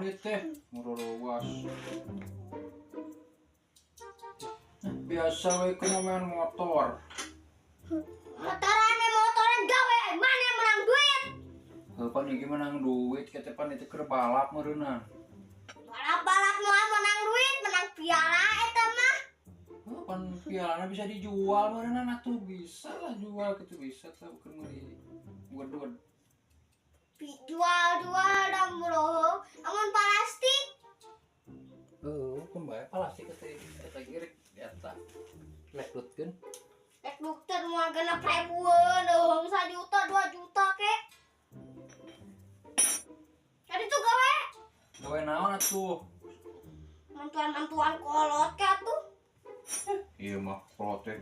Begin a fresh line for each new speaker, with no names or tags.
ieu teh, murorowas. Biasa we ku main motor.
Motoran we motoran gawe mana menang duit.
Heuh, pan ieu menang duit kitu, pan itu keur balap meureunnan.
Balap-balap moal menang duit, menang piala eta mah.
Heuh, pan pialana bisa dijual meureunnan atuh, bisa lah jual kitu, bisa tah keur meuli wedod.
Jual-jual dah bro. Amun plastik.
Heuh, keun bae plastik teh eta ge rek eta leklutkeun.
Rek dokter moal 6 ribuan, dong 1 juta 2 juta kek. Tadi tuh gawe.
Gawe naon atuh?
Mantuan-mantuan kolot ke atuh.
Iya mah kolot teh.